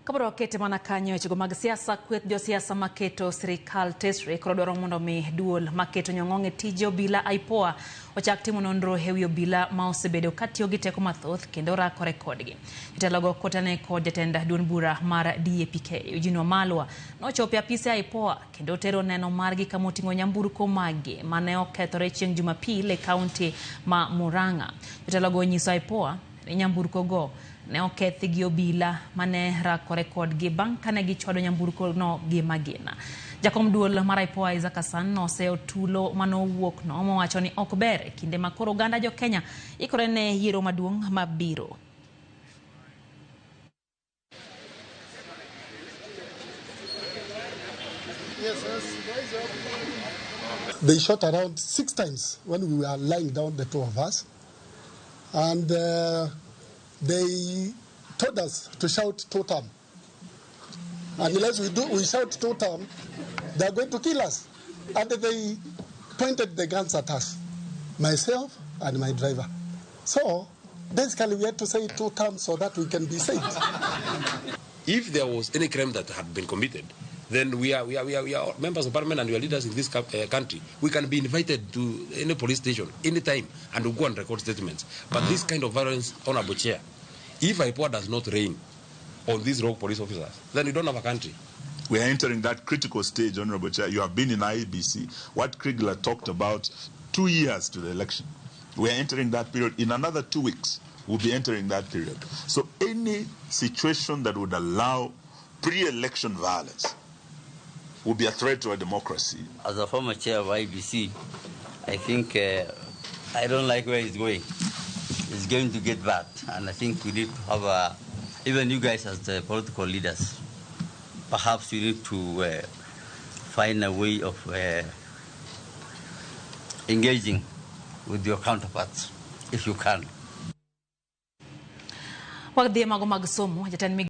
Kapod wakete mana kanyo wechego mag siasa, kweth josiasa maketo sirikal tesre koro dwaro mondo mi duol maketo nyong'ong' e tije obila IPOA ochak timo nonro e wi obila ma osebedo katiyo gi teko mathoth kendo rakore kodgi. Jotelogo kotene kod jatend duond bura mar DAPK Eugene Wamalwa nochopo e apise IPOA kendo tero neno margi kama oting'o nyamburko maggi mane okethore chieng' Jumapil e kaunti ma Murang'a. Jotelogo onyiso IPOA ni nyamburko go ne okethi gi obila mane rakore kodgi bang' kane gichwado nyamburko no gi magina. Jakom duol mar IPOA Isaac Hassan noseyo tulo manowuok no mowacho ni ok ber e kinde ma koro oganda jo Kenya ikore ne yiero maduong' mabiro. They shot around 6 times when we were lying down, the two of us. And they told us to shout totem. Unless we shout totem, they are going to kill us. And they pointed the guns at us, myself and my driver. So basically we had to say totem so that we can be saved. If there was any crime that had been committed, then we are members of parliament and we are leaders in this country. We can be invited to any police station anytime and we go and record statements. But this kind of violence, Honorable Chair, if IPOA does not reign on these rogue police officers, then we don't have a country. We are entering that critical stage, Honorable Chair. You have been in IEBC. What Kriegler talked about 2 years to the election. We are entering that period. In another 2 weeks, we'll be entering that period. So any situation that would allow pre-election violence will be a threat to our democracy. As a former chair of IBC, I think I don't like where it's going. It's going to get bad, and I think we need to have even you guys as the political leaders, perhaps you need to find a way of engaging with your counterparts, if you can. Wadhi mago mag somo, jatend